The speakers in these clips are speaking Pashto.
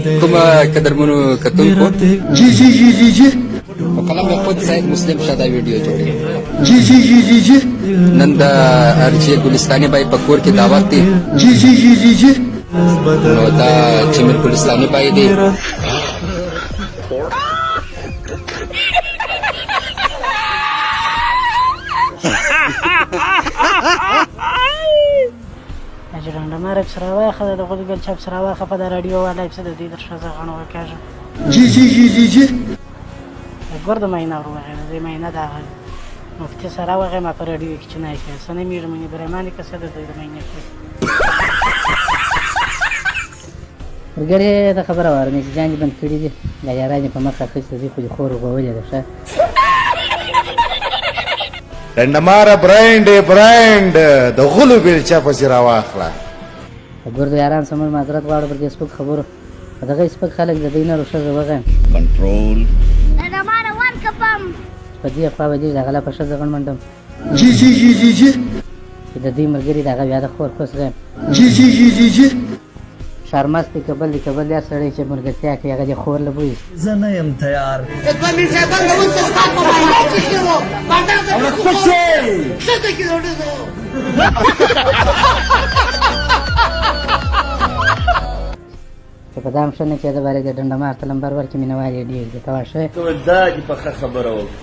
کوم قدرمنو کتونکو جی جی جی جی جی په قلم خود سید مسلم شاه دا ویډیو جوړې. جی جی جی جی جی. نن د ارجې ګلستاني بای په کور کې دعوت دی. جی جی جی جی جی. نو دا چې میر ګلستاني بای دی. چې ډنډه ماره پسې راواخه، د غولي ګل چا پسې راواخه، په دا راډیو والا پسې د دوی در ښځه غڼ وکاږه. جی جی جی جی جی. د ګرد ماینه ور وغیره، د ماینه د هغه مفتي سره وغیم. ما په راډیو کې چې نه شي څه نه میږي مني برېمانې که څه د دوی د ماینې کړي. ملګري د خبره واره مې چې جان دې بند کړي دي، دا یاران یې په مخه اخیستې، دوی خو دې خور رغولې ده. ښه ډنډماره برانډ برانډ د غلو بیلچه پسې راواخله. د ګردو یاران څخه موږ معذرت غواړو پر دې سپک خبرو، په دغه سپک خلک د دوی نرو ښځه وغیم. کنټرول ډنډماره ورکپم. په دې خوا به دې دغه لا په ښځه غڼ منډم. جی جی جی جی جی. چې د دوی ملګري دغه بیا د خور کوس غیم. جی جی جی جی جی. شرمست دی که بل دی که بل هر سړی چې ملګرتیا کوي هغه دې خور له بویي. زه نه یم تیار. چې په دام ښه نه کېده باندې د ډنډمار ته لمبر ورکړي، مینهوال یې ډېر دي. ته وا ښه دا دې پخه خبره وکړه.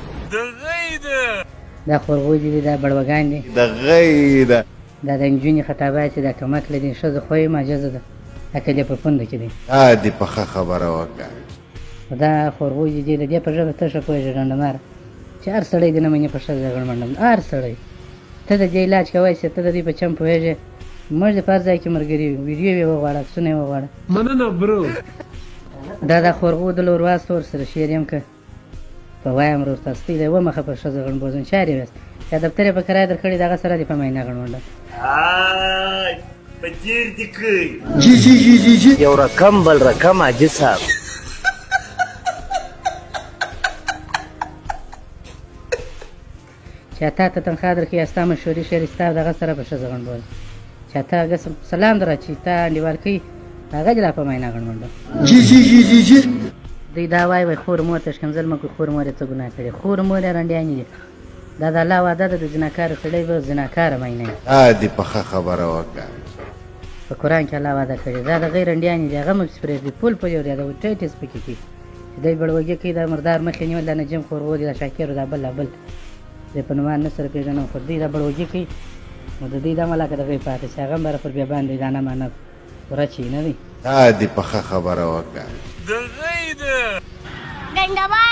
دا خورغوځي دي، دا بړوګان دي. د غی ده. دا د نجونې خطا باسي، دا کمکله دي. ښځه خو یې معجزه ده، عقل یې په پونده کې دی. دا دې پخه خبره وکړه. دا خورغوځي دي، د دې په ژبه ته ښه پوهېږې ډنډماره، چې هر سړی دې نه مني په ښځه غړمنډم. هر سړی ته د دې علاج کوی چې ته د دوی په چم پوهېږې. موږ دې په هر ځای کې ملګري یو، ویډیو یې وغواړه، عکسونه یې وغواړه. مننه برو. دا د خورغو د لور واستو ورسره شعر یم که په وایم ورور ته ستۍ دی ومخه په ښځه غڼبوزم چارې ویاست یا دفتر یې په کرایه درکړی، دغه سره دې په ماینه غڼونډه. آی په تیر دې کړ. جی جی جی جی جی. یو رقم بل رقم حاجي صاحب. چې تا ته تنخوا درکوي یا ستا مشورې شعر ستا دغه سره په ښځه غڼبوزم، چې تا هغه سلام در چې تا انډیوال کوي هغه دې لا په ماینه غڼونډه. جی جی جی جی جی. دوی دا وایي وایي خور مور ته ښکنځل مه کوئ، خور مور یې څه ګناه کړې؟ خور مور یې رنډیانې دي. دا د الله وعده ده، د زناکاره سړی به زناکاره ماینه وي. دا دې پخه خبره وکړه. په قرآن کې الله وعده کړې. دا د غیر رنډیانې دي، هغه مه پسې پرېږدي، پول پول یې وريادوي، ټیټې سپکې کوي چې دی بړوګي کوي. دا مردار مخې نیول، دا نجم خورغو دي، دا شاکر، دا بل دا بل زه په نومان نه سره پېژنم، خو دوی دا بړوګي کوي. نو د دوی دا ملاکه د غیر پاتې چې هغه هم باره پر بیابان دی، دا نه مانه ورچې نه دی. دا دې پخه خبره وکړه. ډنډماره.